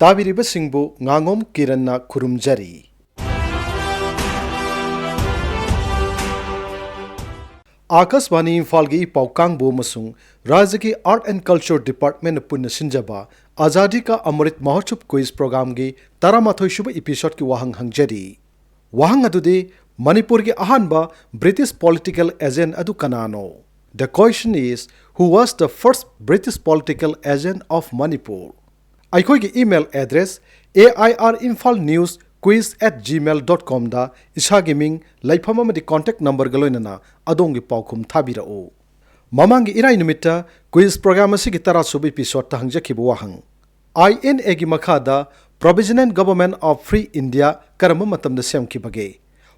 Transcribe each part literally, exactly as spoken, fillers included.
ꯇꯥꯕꯤꯔꯤꯕꯁꯤꯡꯕꯨ ꯉꯥꯉꯣꯝ ꯀꯤꯔꯟꯅ ꯈꯨꯔꯨꯝꯖꯔꯤ꯫ ꯑꯥꯀꯥꯁꯕꯥꯅꯤ ꯏꯝꯐꯥꯜꯒꯤ ꯄꯥꯎ ꯀꯥꯡꯕꯨ ꯑꯃꯁꯨꯡ ꯔꯥꯖ꯭ꯌꯒꯤ Art and Culture Department ꯄꯨꯟꯅ ꯁꯤꯟꯖꯕ ꯑꯖꯥꯗꯤ ꯀꯥ ꯑꯃ꯭ꯔꯤꯠ ꯃꯍꯣꯠꯁꯕ quiz programꯒꯤ ꯇꯔꯥꯃꯥꯊꯣꯏ ꯁꯨꯕ episodeꯀꯤ ꯋꯥꯍꯪ ꯍꯪꯖꯔꯤ꯫ ꯋꯥꯍꯪ ꯑꯗꯨꯗꯤ, ꯃꯅꯤꯄꯨꯔꯒꯤ ꯑꯍꯥꯟꯕ British political agent ꯑꯗꯨ ꯀꯅꯥꯅꯣ? The question is, who was the first British political agent of Manipur? ꯑꯩꯈꯣꯏꯒꯤ email address A I R Imphal News Quiz at gmail dot comꯗ ꯏꯁꯥꯒꯤ ꯃꯤꯡ, ꯂꯩꯐꯝ ꯑꯃꯗꯤ contact numberꯒ ꯂꯣꯏꯅꯅ ꯑꯗꯣꯝꯒꯤ ꯄꯥꯎꯈꯨꯝ ꯊꯥꯕꯤꯔꯛꯎ꯫ ꯃꯃꯥꯡꯒꯤ ꯏꯔꯥꯏ ꯅꯨꯃꯤꯠꯇ quiz program ꯑꯁꯤꯒꯤ ꯇꯔꯥ ꯁꯨꯕ episodeꯇ ꯍꯪꯖꯈꯤꯕ ꯋꯥꯍꯪ, I N Aꯒꯤ ꯃꯈꯥꯗ Provisional Government of Free India ꯀꯔꯝꯕ ꯃꯇꯝꯗ ꯁꯦꯝꯈꯤꯕꯒꯦ?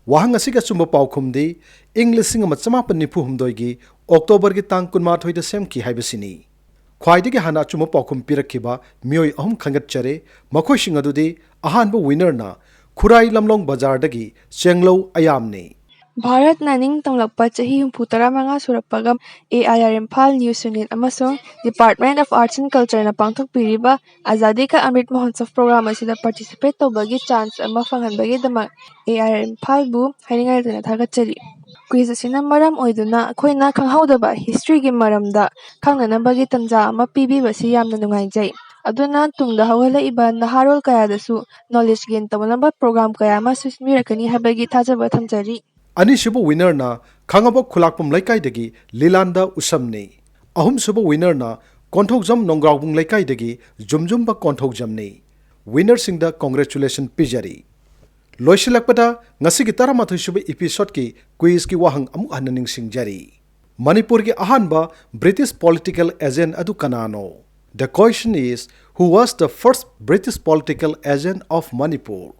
ꯋꯥꯍꯪ ꯑꯁꯤꯒꯤ ꯑꯆꯨꯝꯕ ꯄꯥꯎꯈꯨꯝꯗꯤ ꯏꯪ ꯂꯤꯁꯤꯡ ꯑꯃ ꯆꯃꯥꯄꯟ ꯅꯤꯐꯨ ꯍꯨꯝꯗꯣꯏꯒꯤ Octoberꯒꯤ ꯇꯥꯡ ꯀꯨꯟꯃꯥꯊꯣꯏꯗ ꯁꯦꯝꯈꯤ ꯍꯥꯏꯕꯁꯤꯅꯤ꯫ ꯈ꯭ꯋꯥꯏꯗꯒꯤ ꯍꯥꯟꯅ ꯑꯆꯨꯝꯕ ꯄꯥꯎꯈꯨꯝ ꯄꯤꯔꯛꯈꯤꯕ ꯃꯤꯑꯣꯏ ꯑꯍꯨꯝ ꯈꯟꯒꯠꯆꯔꯦ꯫ ꯃꯈꯣꯏꯁꯤꯡ ꯑꯗꯨꯗꯤ, ꯑꯍꯥꯟꯕ winnerꯅ ꯈꯨꯔꯥꯏ ꯂꯝꯂꯣꯡ ꯕꯖꯥꯔꯗꯒꯤ ꯆꯦꯡꯂꯧ ꯑꯌꯥꯝꯅꯤ꯫ ꯚꯥꯔꯠꯅ ꯅꯤꯡꯇꯝꯂꯛꯄ ꯆꯍꯤ ꯍꯨꯝꯐꯨ ꯇꯔꯥꯃꯉꯥ ꯁꯨꯔꯛꯄꯒ, A I R Imphal News Unit ꯑꯃꯁꯨꯡ Department of Arts and Cultureꯅ ꯄꯥꯡꯊꯣꯛꯄꯤꯔꯤꯕ ꯑꯖꯥꯗꯤ ka ꯑꯃ꯭ꯔꯤꯠ ꯃꯍꯣꯠꯁꯕ program ꯑꯁꯤꯗ participate ꯇꯧꯕꯒꯤ chance ꯑꯃ ꯐꯪꯍꯟꯕꯒꯤꯗꯃꯛ A I R Imphalꯕꯨ ꯍꯥꯏꯅꯤꯡꯉꯥꯏ ꯂꯩꯇꯅ ꯊꯥꯒꯠꯆꯔꯤ꯫ Quiz ꯑꯁꯤꯅ ꯃꯔꯝ ꯑꯣꯏꯗꯨꯅ ꯑꯩꯈꯣꯏꯅ ꯈꯪꯍꯧꯗꯕ historyꯒꯤ ꯃꯔꯝꯗ ꯈꯪꯅꯅꯕꯒꯤ ꯇꯥꯟꯖꯥ ꯑꯃ ꯄꯤꯕꯤꯕꯁꯤ ꯌꯥꯝꯅ ꯅꯨꯡꯉꯥꯏꯖꯩ꯫ ꯑꯗꯨꯅ ꯇꯨꯡꯗ ꯍꯧꯒꯠꯂꯛꯏꯕ ꯅꯍꯥꯔꯣꯜ ꯀꯌꯥꯗꯁꯨ knowledge gain ꯇꯧꯅꯕ program ꯀꯌꯥ ꯑꯃꯁꯨ ꯁꯤꯟꯕꯤꯔꯛꯀꯅꯤ ꯍꯥꯏꯕꯒꯤ ꯊꯥꯖꯕ ꯊꯝꯖꯔꯤ꯫ ꯑꯅꯤꯁꯨꯕ winnerꯅ ꯈꯥꯉꯕꯣꯛ ꯈꯨꯂꯥꯛꯄꯝ ꯂꯩꯀꯥꯏꯗꯒꯤ ꯂꯤꯂꯥꯟꯗ ꯎꯁꯝꯅꯤ꯫ ꯑꯍꯨꯝꯁꯨꯕ winnerꯅ ꯀꯣꯟꯊꯧꯖꯝ ꯅꯣꯡꯒ꯭ꯔꯥꯎꯕꯨꯡ ꯂꯩꯀꯥꯏꯗꯒꯤ ꯖꯨꯝꯖꯨꯝꯕ ꯀꯣꯟꯊꯧꯖꯝꯅꯤ꯫ Winnerꯁꯤꯡꯗ congratulation ꯄꯤꯖꯔꯤ꯫ ꯂꯣꯏꯁꯤꯜꯂꯛꯄꯗ, ꯉꯁꯤꯒꯤ ꯇꯔꯥꯃꯥꯊꯣꯏ ꯁꯨꯕ episodeꯀꯤ quizꯀꯤ ꯋꯥꯍꯪ ꯑꯃꯨꯛ ꯍꯟꯅ ꯅꯤꯡꯁꯤꯡꯖꯔꯤ꯫ ꯃꯅꯤꯄꯨꯔꯒꯤ ꯑꯍꯥꯟꯕ British political agent ꯑꯗꯨ ꯀꯅꯥꯅꯣ? The question is, who was the first British political agent of Manipur?